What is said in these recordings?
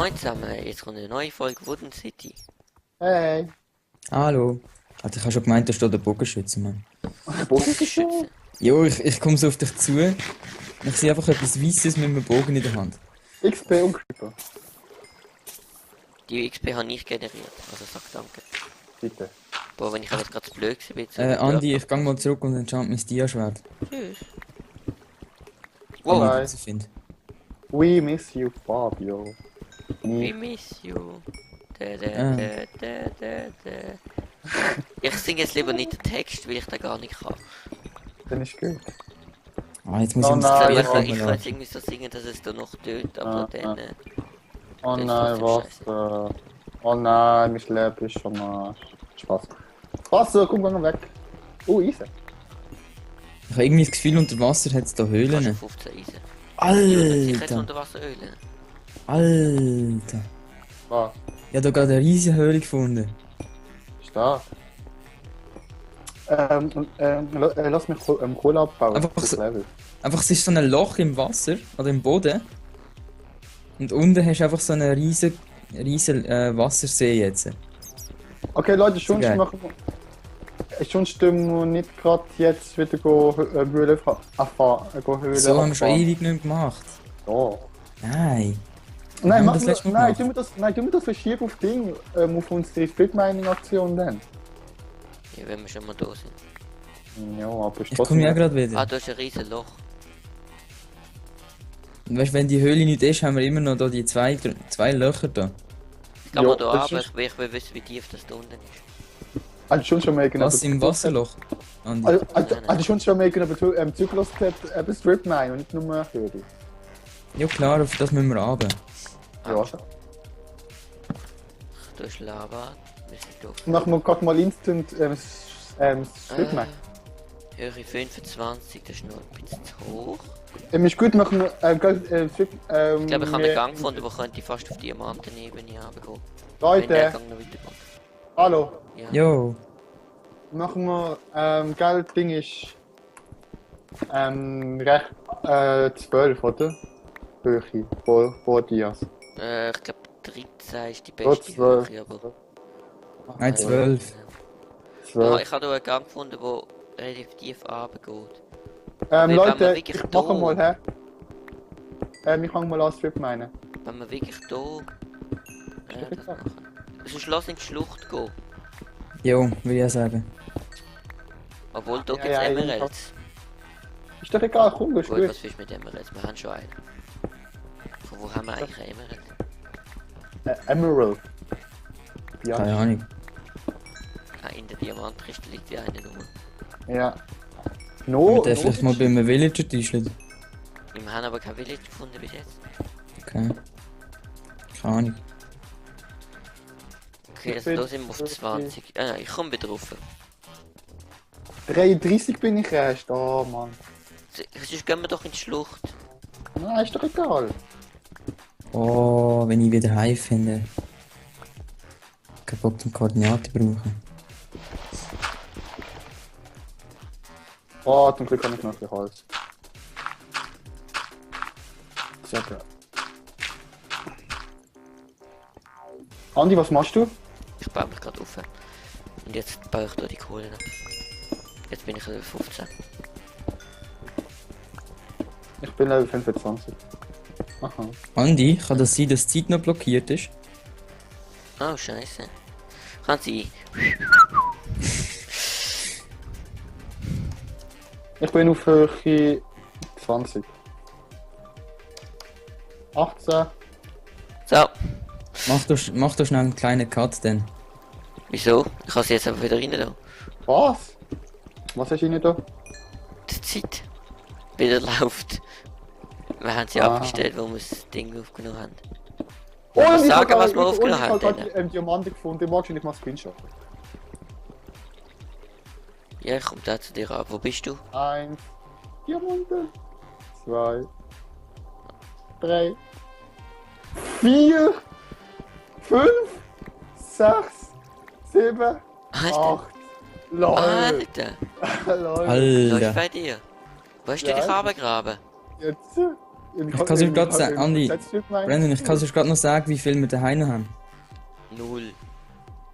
Moin zusammen, jetzt kommt eine neue Folge Wooden City. Hey. Hallo. Also ich habe schon gemeint, da steht der Bogenschütze, Mann. Bogenschützen. Jo, ich komme so auf dich zu. Und ich sehe einfach etwas Weisses mit einem Bogen in der Hand. XP und Creeper. Die XP habe ich generiert, also sag danke. Bitte. Boah, wenn ich jetzt gerade zu blöd bin. Andi, ich gehe mal zurück und enchant mein Dia-Schwert. Tschüss. Wow. Wow, Bye. Ich finde. We miss you, Fabio. we miss you. Ich singe jetzt lieber nicht den Text, weil ich den gar nicht kann. Dann ist gut. Ah, jetzt muss Oh ich nein, Ich ja, kann jetzt irgendwie so singen, dass es da noch tönt, aber dann... Oh Das ist nein, trotzdem was? Oh nein, mein Leben ist schon mal Spaß. Wasser, komm mal weg. Eisen. Ich habe irgendwie das Gefühl, unter Wasser hat es da Fast Höhlen. 15 Eisen. Sicher jetzt Alter! unter Wasser ölen. Alter! Was? Ich habe da gerade eine riesige Höhle gefunden. Stark. Lass mich Kohle abbauen. Einfach das so- Level. Einfach, es ist so ein Loch im Wasser, oder im Boden. Und unten hast du einfach so einen riesen Wassersee jetzt. Okay, Leute, schon geil. machen wir. Schon stimmen wir nicht gerade jetzt wieder Höhle abfahren. So haben wir schon ewig nicht gemacht. Oh. Nein. Nein, haben mach das letzte Mal nein, gemacht. tun wir das verschieben auf Ding, auf unsere Speed-Mining-Aktion dann. Ja, wenn wir schon mal da sind. Ja, aber Ich komme ja gerade wieder. Ah, da ist ein riesen Loch. Und weißt, wenn die Höhle nicht ist, haben wir immer noch da die zwei Löcher da. Ich kann Ja, mal da das runter, ist- ich will wissen, wie tief das da unten ist. Also schon mal Was im Wasserloch? Andi. Also schon mal Zyklus gesagt, Strip Mine und nicht nur Höhle. Ja klar, auf das müssen wir runter. Ja. Da ist Lava. Wir sind da. Machen wir gerade mal Instant Strip Mine. Höhe 25, das ist noch ein bisschen zu hoch. Ist gut, machen wir Strip. Ich glaube, ich habe einen Gang gefunden, der könnte fast auf Diamantenebene runtergehen. Wenn der Leute, Gang noch weiterkommt. hallo. Ja. Jo. Machen wir, gell, Ding ist recht 12, oder? Höhe, vor Dias. Ich glaube, 13 ist die Ja, beste 12. Höhe, aber... Nein, 12. Ja, 12. ich habe hier einen Gang gefunden, der relativ tief runtergeht. Wenn wir Leute, wirklich ich da- mache mal, hä? Wir fangen mal an, Strip meinen. Wenn wir wirklich hier... das machen. Sonst lass in die Schlucht gehen. Jo, will ich sagen. Obwohl, da Ja, gibt es ja, Emeralds. Ist doch egal, komm, das ist Gut, gut. was willst du mit Emeralds? Wir haben schon einen. Von wo haben wir eigentlich einen Emerald? Emerald. Keine Ja. Ahnung. Ah, in der Diamantkiste liegt ja eine Nummer. Ja. Wir No, dürfen vielleicht mal bei einem Villager teilen. Wir haben aber kein Village gefunden bis jetzt. Okay. Keine Ahnung. Okay, Ich also bin da sind wir auf 20. Ich komme wieder rauf. 33 bin ich erst. Oh Mann. Sonst gehen wir doch in die Schlucht. Nein, ist doch egal. Oh, wenn ich wieder heim finde. Kein Bock zum Koordinaten brauchen. Oh, zum Glück habe ich noch ein bisschen Holz. Sehr gut. Andi, was machst du? Ich baue mich gerade auf. Und jetzt baue ich da die Kohle noch. Jetzt bin ich Level 15. Ich bin Level 25. Aha. Andi, kann das sein, dass die Zeit noch blockiert ist? Oh, scheiße. Kann sie. Ich bin auf Höhe 20. 18. So. Mach doch schnell einen kleinen Cut dann. Wieso? Ich kann sie jetzt einfach wieder rein da. Was? Was hast du nicht da? Die Zeit wieder läuft. Wir haben sie Ah. abgestellt, wo wir das Ding aufgenommen haben. Oh, Muss und ich sagen, habe was wir aufgenommen haben, gerade Diamanten gefunden. Ich mag schon nicht mal Screenshot. Ja, ich komme da zu dir ab. Wo bist du? 1. Diamanten. 2. 3. 4. 5. 6. 7. Alter! 8. LOL. Alter! LOL. Was ist Alter. bei dir? Wo hast du Ja, dich ich- runtergegraben? Jetzt. Ich kann es gerade sagen, Andi, Brandon, ich kann es gerade noch sagen, wie viel wir daheim haben. 0.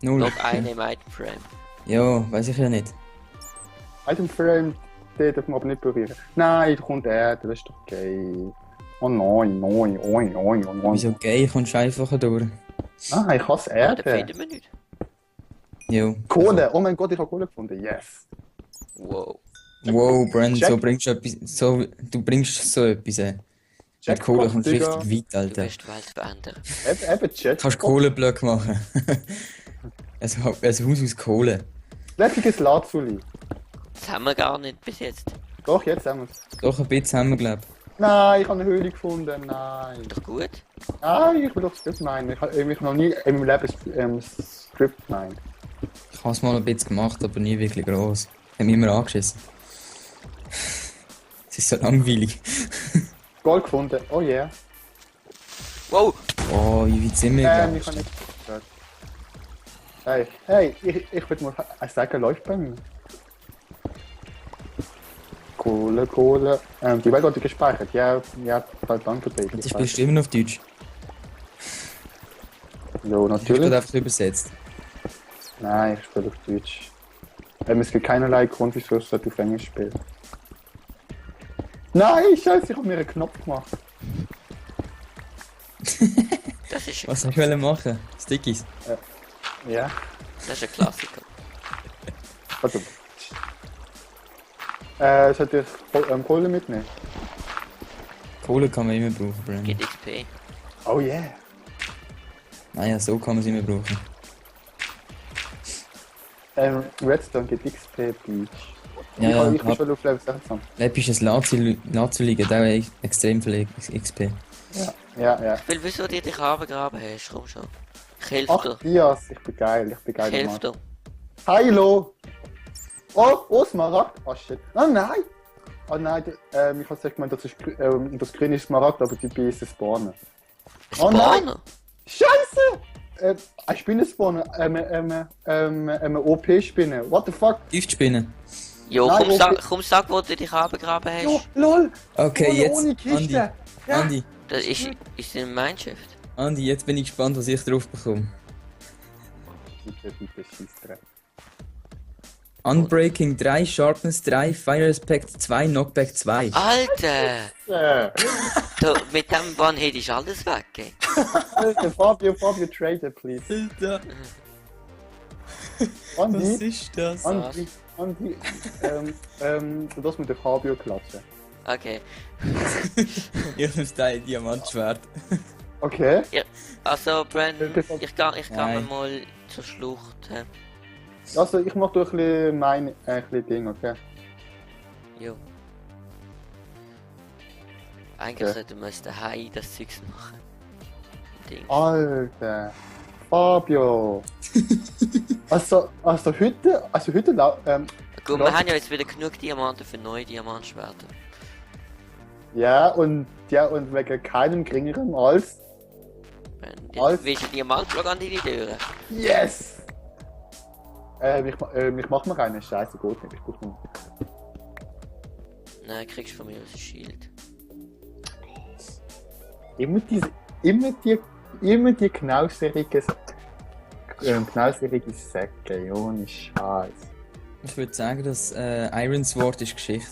0. Noch eine im Item Frame. Ja, weiß ich ja nicht. Item Frame, den darf man aber nicht berühren. Nein, da kommt er, das ist doch geil. Oh nein, nein, nein, nein, nein. Wieso gay? Kommst du einfacher durch? Ah, ich hasse Ja, den Erde. finden wir nicht. Jo. Kohle, oh mein Gott, ich habe Kohle gefunden, yes. Wow. Wow, Brandon, Check. so bringst du etwas, du bringst so etwas. Mit Jackpot, Kohle kommst du Digga. richtig weit, Du Alter. wirst die Welt verändern. Eben Chat. Kannst Kohleblöcke machen. ein Haus aus Kohle. Lässiges Lazuli. Das haben wir gar nicht bis jetzt. Doch, jetzt haben wir es. Doch, ein bisschen haben wir, glaub ich. Nein, ich habe eine Höhle gefunden, nein. Doch gut. Nein, ich will doch Strip meinen. Ich habe noch nie in meinem Leben Strip meinen. Ich habe es mal ein bisschen gemacht, aber nie wirklich groß. Haben mich immer angeschissen. Es ist so langweilig. Gold gefunden, oh yeah. Wow. Oh, wie weit sind wir? Ich habe nicht gehört. Hey, ich würde mal sagen, läuft bei mir. Kohle. Die Welt wurde gespeichert. Ja, danke, Baby. Ich spielst immer noch auf Deutsch. Ja, Ich habe natürlich. gerade einfach übersetzt. Nein, ich spiele auf Deutsch. Es gibt keinerlei Grund, wieso ich auf Englisch spielen. Nein, scheiße, ich habe mir einen Knopf gemacht. Das ist ein, Was soll ich machen? Stickies. Ja, das ist ein Klassiker. warte. Sollte ich Kohle mitnehmen? Kohle kann man immer brauchen, Brandon. Geht XP. Oh yeah. Naja, so kann man es immer brauchen. Redstone gibt XP Beach. Ja, ich bin ja, schon auf Level 16. episches Lazuli liegen, da auch extrem viel XP. Ja. Weil wieso du dich runtergegraben hast? Komm schon. Ich helfe Ach, dir. Dias, ich bin geil, Ich Mann. helfe dir. Hallo! Oh, Smaragd! Oh shit. Oh nein! Oh nein, ich hab's echt gemeint, das grüne ist Smaragd, aber die Biese spawnen. Oh nein! Spawner. Scheiße! Eine Spinne spawnen, OP-Spinne. What the fuck? Giftspinne. Jo, Nein, komm, sag, wo du dich runtergegraben hast. Jo, lol! Okay, Ohne- jetzt, ohne Kiste. Andi, Ja. Andi, Das ist in Mindshift. Andi, jetzt bin ich gespannt, was ich drauf bekomme. Bitte, Scheissdreck. Unbreaking 3, Sharpness 3, Fire Aspect 2, Knockback 2. Alter! Du, mit dem One Hit ist alles weg, ey. Fabio, trade it, please. Alter, Andi, ist das? Andi, du darfst mit dem Fabio klatschen. Okay. Ich nehme dein Diamantschwert. Okay. Ja, also, Brandon, ich Nein. gehe mal zur Schlucht. Hä? Also, ich mach durch ein bisschen Ding, okay? Jo. Eigentlich Okay. sollten wir uns daheim das Zeugs machen. Ding. Alter. Fabio. also heute, Gut, wir haben ja jetzt wieder genug Diamanten für neue Diamantschwerter. ja, und wegen keinem geringeren als. Jetzt Als- willst du einen Diamantblock an deine Türen? Yes! Ich mach mir einen Scheiße, gut nicht. Ich brauch nur. Nein, kriegst du von mir aus ein Schild. Immer die knauserigen Säcke, ohne Scheiß. Ich würde sagen, dass Iron Sword ist Geschichte.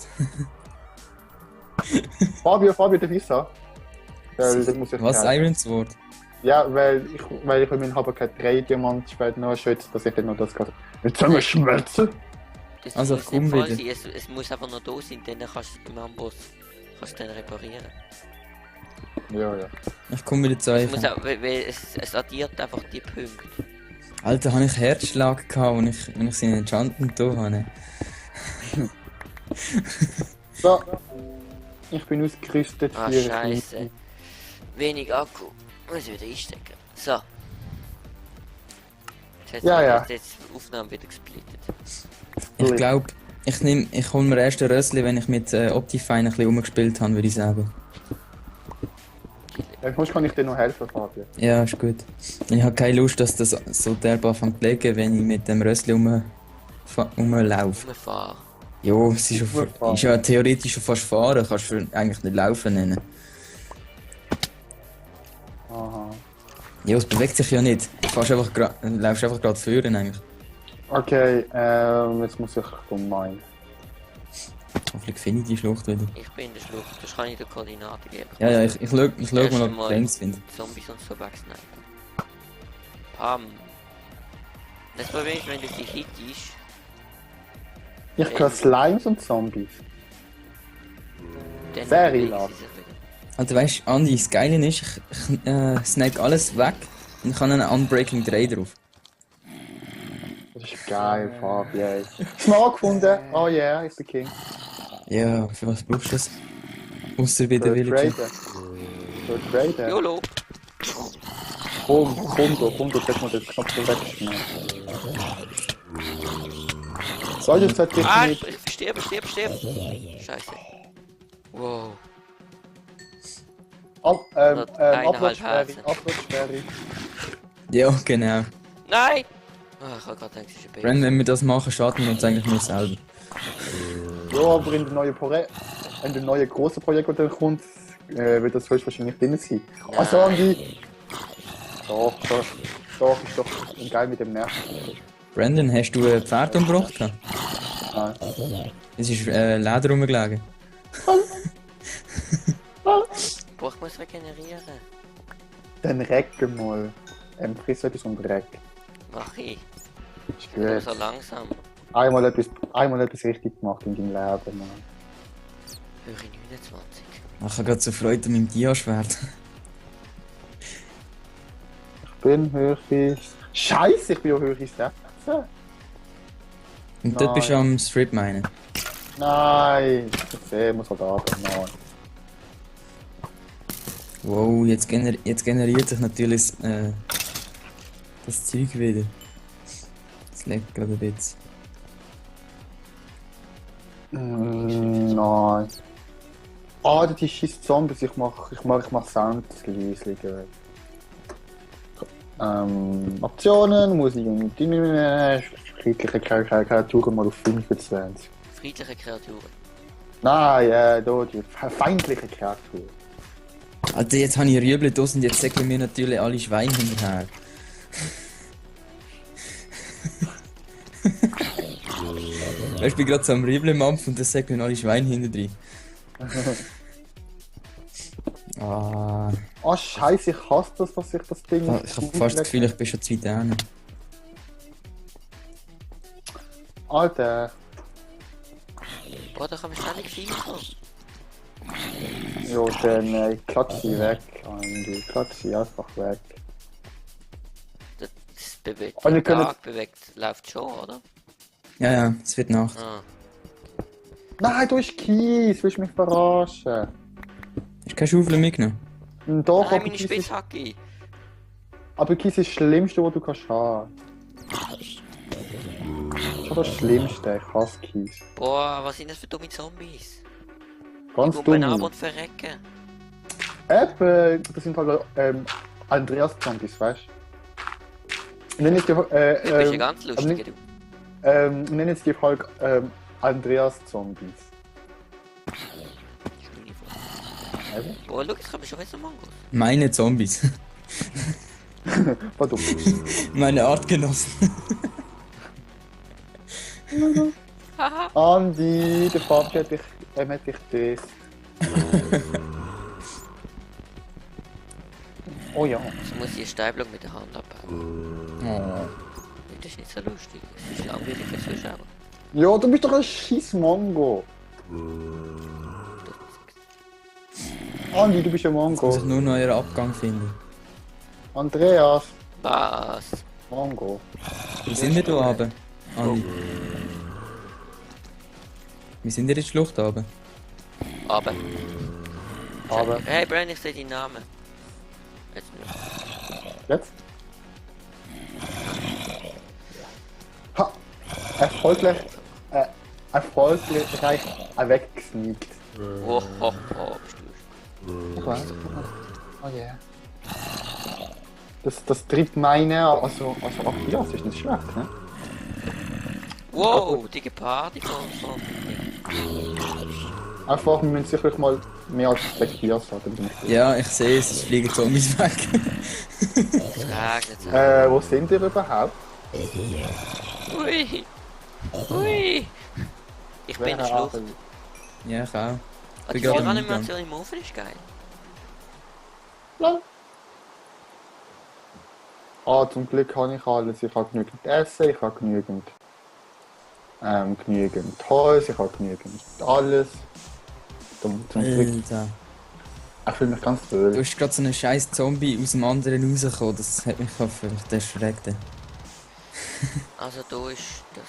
Fabio, der Visa. Das muss ich Was, sagen. Iron Sword? Ja, weil ich meinen habe kein 3 Diamantschwert noch schütze, dass ich dann noch das kann. Jetzt sollen wir schmelzen? Das Also, muss komm nicht voll wieder. sein, es muss einfach noch da sein, dann kannst du im Amboss dann reparieren. Ja. Ich komme wieder zu Es, euch. muss auch, weil es addiert einfach die Punkte. Alter, habe ich Herzschlag gehabt, wenn ich seinen Enchanten da habe. So. Ich bin ausgerüstet Ah, für scheiße. Wenig Akku. Muss ich wieder einstecken. So. Jetzt Ja. Jetzt die Aufnahme wieder gesplittet. Ich glaube, ich hole mir erst ein Rössli, wenn ich mit Optifine ein bisschen rumgespielt habe, würde ich sagen. Sonst kann ich dir noch helfen, Fabio. Ja, ist gut. Ich habe keine Lust, dass das so derbe anfängt zu legen, wenn ich mit dem Rössli rumlaufe. Umfahren. Jo, es ist ja theoretisch schon fast fahren, kannst du eigentlich nicht laufen nennen. Ja, es bewegt sich ja nicht. Du läufst einfach gerade führen eigentlich. Okay, jetzt muss ich um mein. Hoffentlich finde ich die Schlucht wieder. Ich bin in der Schlucht, das kann ich dir Koordinaten geben. Ja, ich schau mal, Erst ob ich einmal Flames finde. Zombies und so wegsnipen. Pam. Das Problem ist, wenn du sie hittest, Ich höre Slimes und Zombies. dann Sehr bewegen relax. sie sich wieder. Also weißt du, Andi, das Geile ist, ich snack alles weg und kann einen Unbreaking 3 drauf. Das ist geil, Fabi, ey. Smart gefunden. Oh yeah, ist der King. Ja, für was brauchst du das? Ausser bei der Für Village. Trader. Für Trader. YOLO! Komm, du setz mal den Knopf so wegschneiden. Soll ich jetzt Ah, nicht... ich sterbe. Scheiße. Wow. Upload-Sperre. Ja, genau. Nein! Ah, ich hab grad gedacht, es ist ein Baby. Brand, wenn wir das machen, schaden wir uns eigentlich nur selber. Ja, aber in dem neuen grossen Projekt, das dann kommt, wird das höchstwahrscheinlich drin sein. Nein. Also Andi! Doch, ist doch geil mit dem Nerv. Brandon, hast du ein Pferd umgebracht? Nein. Es ist Leder rumgelegen. Boah, ich muss regenerieren. Dann recken mal. Friss etwas und reck. Mach ich. Ist Ich bin gut. so langsam. Einmal etwas richtig gemacht in deinem Leben, Mann. Höre 29. Ich habe gerade so Freude mit dem Dia-Schwert. Ich bin höchstens... Scheiße, ich bin ja höchstens 16. Und dort bist du am Strip minen. Nein, ich sehe, muss halt arbeiten. Nein. Wow, jetzt generiert sich natürlich das Zeug wieder. Das leckt gerade ein bisschen. Nein. Ah, das ist scheiß Zombies. Ich mach Soundslieslingen. Optionen, Musik und Dinge. Friedliche Kreaturen mal auf 25. Friedliche Kreaturen. Nein, da die feindliche Kreaturen. Alter, jetzt habe ich Rüebli draus und jetzt säckeln mir natürlich alle Schweine hinterher. Weißt du, ich bin gerade so am Rüebli-Mampf und dann säckeln alle Schweine hinter drin. Ah, Ah, scheiße, ich hasse das, dass ich das Ding... ich habe fast das Gefühl, ich bin schon zu weit hin. Alter, Boah, da kann man ständig viel kommen. ja, dann klatsch sie weg. Andi, klatsch sie einfach weg. Das bewegt. Und wir Der können- Tag bewegt, läuft schon, oder? Ja, ja, es wird Nacht. Ah. Nein, du hast Kies, willst du mich verarschen? Hast du keine Schaufel mitgenommen? Doch, Nein, aber meine Kies, ist, Spitzhacke. aber Kies ist das Schlimmste, was du kannst haben. Das ist das Schlimmste, ich hasse Kies. Boah, was sind das für dumme Zombies? Ganz Die bomben ab dumm. und verrecken. Das sind halt Andreas-Zombies, weißt du? Wir nennen es die, Du bist ja ganz lustig, du. wir nennen es die halt Andreas-Zombies. Schöne Frage. Also? Boah, schau, jetzt kommen schon wieder Mangos. Meine Zombies. Pardon. Meine Artgenossen. Haha. Andi, der Fabi hat dich das. Oh ja. Jetzt muss ich einen Steinblock mit der Hand abbauen. Oh. Das ist nicht so lustig. Das ist langweilig für Zuschauer. Ja, du bist doch ein scheiß Mongo. Andi, du bist ein Jetzt muss ich Mongo. nur noch euren Abgang finden. Andreas, Was? Mongo. Wie sind wir da oben, Andi? Wie sind ihr in der Schlucht oben? Aber. Aber Hey, Brian, ich sehe deinen Namen. Jetzt nicht. jetzt? Ha! Erfolgreich weggesneakt. Oh, bist du. Oh yeah. Das trifft meine, also ach ja, das ist nicht schlecht, ne? Wow, die Party von Einfach, wir müssen sicherlich mal mehr als 6 Tiers haben. Ja, ich sehe es, es fliegen Zombies weg. Es regnet so. Wo sind ihr überhaupt? Ui! Ui! Ich bin in der Schlucht. Ja, ich auch. Ah, die bin gerade im Animation im Ofen ist geil. Ja. Ah, zum Glück habe ich alles. Ich habe genügend Essen, ich habe genügend Holz, ich habe genügend alles. Zum Glück. Alter. Ich fühle mich ganz Du wohl. bist gerade so ein scheiß Zombie aus dem anderen rausgekommen, das hat mich vielleicht erschreckt. Also da ist das.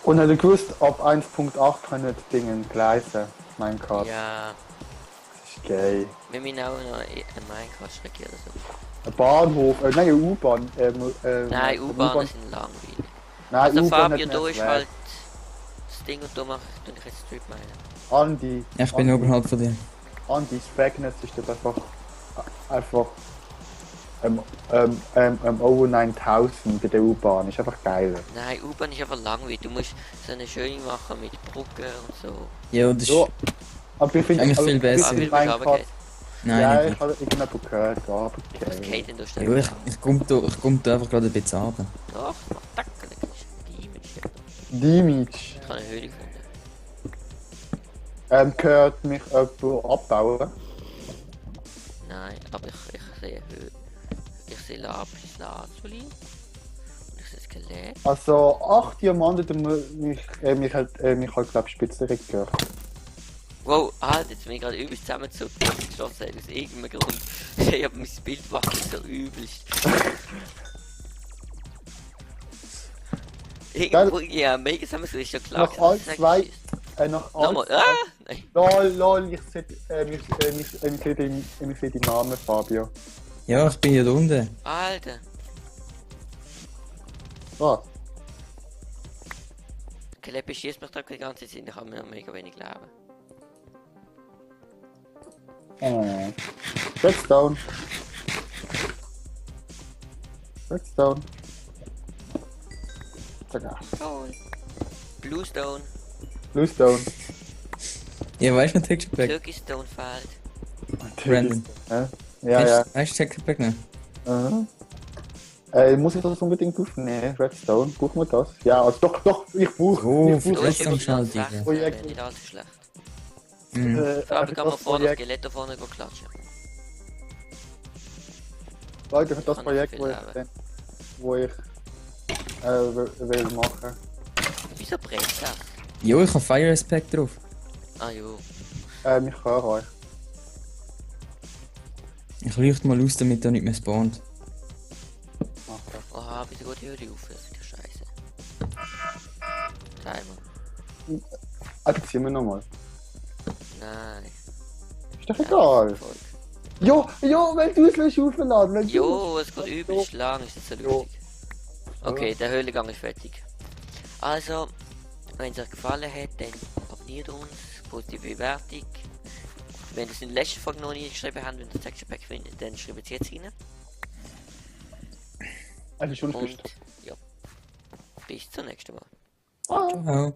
Und hast du gewusst, ab 1.8 können die Dinge gleisen? Minecraft. Ja, Das ist geil. wir müssen auch noch ein Minecraft-Strecke oder so. Ein Bahnhof, nein, eine U-Bahn. Nein, U-Bahnen sind langweilig. Nein, Also U-Bahn Fabio, hat da mehr ist Zweck. halt das Ding und da tue ich jetzt Strip meinen. Andi. Ja, ich bin oberhalb von dir. Andi, Spagnet ist das einfach Ovo 9000 bei der U-Bahn. Ist einfach geil. Nein, U-Bahn ist einfach langweilig. Du musst so eine schöne machen mit Brücken und so. Ja, das ist... So, aber ich finde Eigentlich viel besser. Ah, wie du Minecraft. runtergehst. Nein, Ja, nicht ich habe irgendjemand gehört, aber Was okay. geht denn da Ja, schnell? ich komm da einfach gerade ein bisschen runter. Doch, mach Tack, dann kriegst du die Image. Damage. Ich habe eine Höhle gefunden. Gehört mich jemand abbauen? Nein, aber ich sehe Höhle. Ich sehe Lapis Lazuli. Und ich sehe Skelett. Also 8 Diamanten, mich halt glaube ich Spitzere gehört. Wow, Alter, jetzt bin ich gerade übelst zusammengezogen. Aus irgendeinem Grund. Ich hab mein Bild wackelt so übelst. Irgendwo, ja, mega zusammengezogen, ist ja klar. Nach all dass es zwei- nicht ist. Nach Nochmal, all- Nein. Lol, ich sehe die Namen, Fabio. Ja, ich bin hier unten. Alter. Was? Kleppe schießt mich da die ganze Zeit, ich habe noch mega wenig Leben. Redstone. Redstone. Zack. Toll. Bluestone. Bluestone. Ja, weißt du noch Texture Pack? Turkeystone fehlt. Brandon. Ja. Weißt du Texture Pack noch? Muss ich das unbedingt aufnehmen? Redstone? Brauchen wir das? Ja, also doch, ich brauche. Oh, ich für brauch- Da ist Redstone übrigens schnell, noch Digga. 16, Projekt. nicht allzu schlecht. Mhm. Fabi, kann man das vor das Projekt, Skelett da vorne klatschen. Leute, für das kann Projekt, nicht wo viel ich, leben. wo ich will machen. Wieso brennt das? Jo, ich habe Fire Aspect drauf. Ah jo. Ich höre euch. Ich leuchte mal aus, damit er nicht mehr spawnt. Okay. Oha, bitte geht die Höhle auf, das ist ja scheiße. Timer. Jetzt ziehen wir nochmal. Nein. Ist doch egal. Volk. Jo, weil du es willst aufladen. Wenn du- Jo, es geht übelst lang, ist das so Jo. lustig. Okay, der Höhlengang ist fertig. Also, wenn es euch gefallen hat, dann abonniert uns, positive Bewertung. Wenn ihr es in der letzten Folge noch nie geschrieben habt, wenn ihr das Texture Pack findet, dann schreibt es jetzt rein. Eine Stunde Und bist ja, bis zum nächsten Mal. du. Ciao.